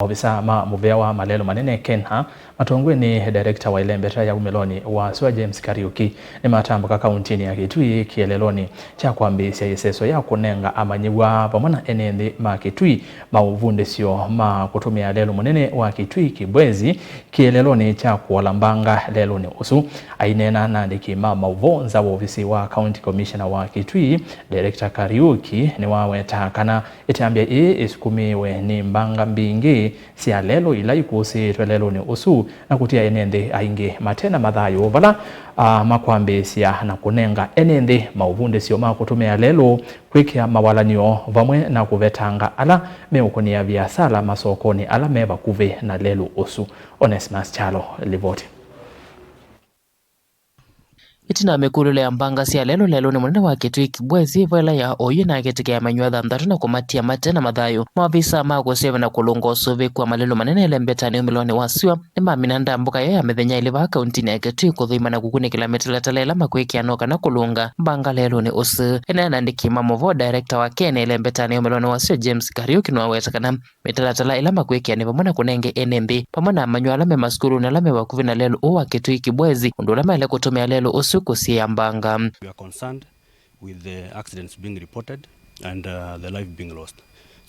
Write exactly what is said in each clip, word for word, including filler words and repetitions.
Maovisa ma mũvĩa wa malelũ manene KeNHA, matongoew'e nĩ director wa ĩlembeta ya umĩlonĩ wa sua James Kariuki, nĩmatambũka kauntinĩ ya Kitui kĩeleelonĩ kya kwambĩĩsya ĩseso ya kũnenga amanyĩw'a vamwe na ene nthĩ ma Kitui maũvundĩsyo ma kũtũmĩa lelũ mũnene wa Kitui Kibwezi kĩeleelonĩ kya kũola mbanga lelũnĩ ũsu. Aineena na andĩki ma maũvoo nza wa ovisi wa County Commissioner wa Kitui, Director Kariuki nĩwawetaa kana ĩtambya ĩĩ ĩsukumĩĩwe nĩ mbanga mbingĩ sya lelũ ila ikũsĩĩtwe lelũnĩ ũsu, na kũtia ene nthĩ aingĩ mate na mathayũ vala, a, makwambĩĩsya na kũnenga ene nthĩ maũvundĩsyo ma kũtũmĩa lelũ, kwĩkĩa mawalany'o vamwe na kũvetanga ala meũkũnĩa viasala masokonĩ ala me vakuvĩ na lelũ ũsu. Onesmus Kyalo, livoti. Ĩtina wa mĩkũlĩlo ya mbanga sya lelũ lelũnĩ mũnene wa Kitui Kibwezi, ĩvoela ya oyu na akĩtĩkĩa manyua thanthatũ na kũmatia mate na mathayũ. Maovisa ma kũseũvya na kũlũnga ũsũvĩku wa malelũ manene ĩlembetanĩ umĩlonĩ wa sua nĩmamina ndambũka ĩyo ya mĩthenya ĩlĩ vaa kauntinĩ ya Kitui kũthũima na kũkunĩkĩla mĩtalatala ĩla makwĩkĩa no kana kũlũnga mbanga lelũnĩ ũsu. Ĩneena na andĩki ma maũvoo, director wa KeNHA ĩlembetanĩ umĩlonĩ wa sua James Kariuki nĩwaweta kana mĩtalatala ĩla makwĩkĩa nĩ vamwe na kũnenge ene nthĩ vamwe na amanyĩw'a ala me masukulunĩ ala me vakuvĩ na lelũ ũũ wa Kitui Kibwezi, ũndũ ũla maĩle kũtũmĩa lelũ ũsu kũsiĩĩa mbanga. We are concerned with the accidents being reported and, uh, the life being lost.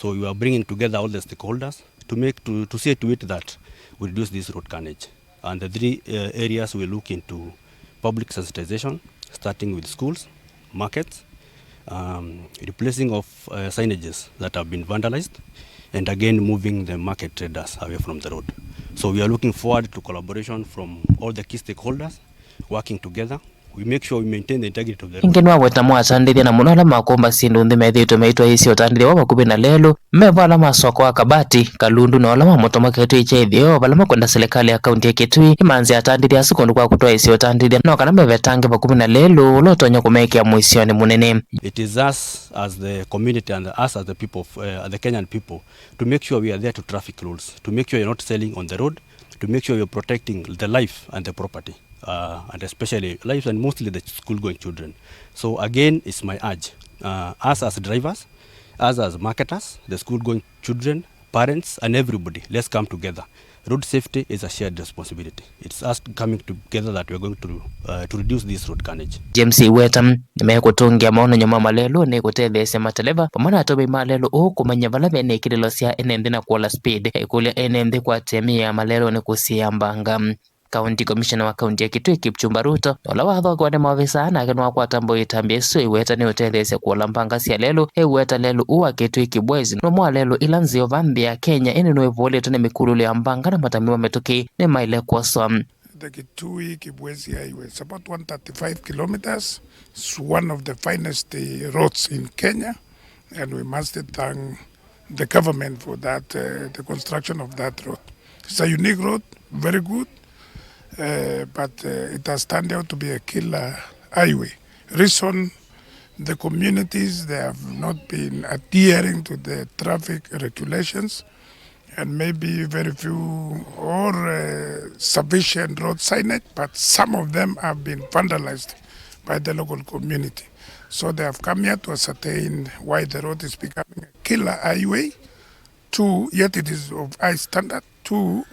So we are bringing together all the stakeholders to make, to, to see to it that we reduce this road carnage. And the three, uh, areas we look into: public sensitization, starting with schools, markets, um, replacing of, uh, signages that have been vandalized, and again moving the market traders away from the road. So we are looking forward to collaboration from all the key stakeholders working together. We make sure we maintain the integrity of the road. Ĩngĩ nĩwaweta moatandĩthya na mũno ala makũmba syĩndũ nthĩ methĩĩtwe maitwaĩĩsya ũtandĩthya wa vakuvĩ na lelũ, me vo ala ma soko wa Kabati, Kalundu na ũla wa Mũtomo Kitui kya ĩtheo, vala makwenda silikalĩ ya kaunti ya Kitui ĩmanze atandĩthya asu kũndũ kwa kũtwaĩĩsya ũtandĩthya no kana mevetange vakuvĩ na lelũ ũla ũtonya kũmekĩa mũisyonĩ mũnene. It is us as the community and us as the people of, uh, the Kenyan people, to make sure we are there to traffic rules, to make sure you're not selling on the road, to make sure you're protecting the life and the property, uh, and especially life and mostly the school-going children. So again, it's my urge, uh, us as drivers, us as marketers, the school-going children, parents, and everybody, let's come together. Road safety is a shared responsibility. It's us coming together that we're going to, uh, to reduce this road carnage. James Iweta, nĩmekũtũngĩa maonany'o ma malelũnĩ kũtetheesya mateleva vamwe na atũmĩi ma lelũ ũũ kũmanya vala ve na ĩkĩlĩlo sya ene nthĩ na kũola speed, ĩkũlya ene nthĩ kwatĩa mĩĩ ya malelũnĩ kũsiĩĩa mbanga. County Commissioner wa kaunti ya Kitui Kipchumba Ruto, na ũla wathokewa nĩ maovisa nake nĩwakwata mbau ĩtambya ĩsu ĩweta nĩ ũtetheesya kũola mbanga sya lelũ, eweta lelũ ũũ wa Kitui Kibwezi nũmwe wa lelũ ila nzeo va nthĩ ya Kenya, ĩndĩ nũĩvũlĩtwe nĩ mĩkũlũlo ya mbanga na matambya ma mĩtũkĩ nĩmaĩle kwoswa. The Kitui Kibwezi Highway, it's about one thirty-five kilometers. It's one of the finest, uh, roads in Kenya, and we must thank the government for that, uh, the construction of that road. It's a unique road, very good, uh, but, uh, it has turned out to be a killer highway. Reason, the communities, they have not been adhering to the traffic regulations, and maybe very few or, uh, sufficient road signage, but some of them have been vandalized by the local community. So they have come here to ascertain why the road is becoming a killer highway. Two, yet it is of high standard. Two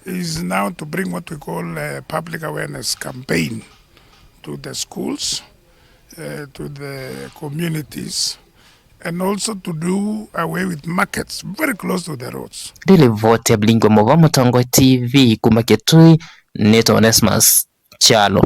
is now to bring what we call a public awareness campaign to the schools, uh, to the communities, and also to do away with markets very close to the roads. Ndĩlivoti ya Blingo Mova Mũtongo T V kuma Kitui, nĩtawa Onesmus Kyalo.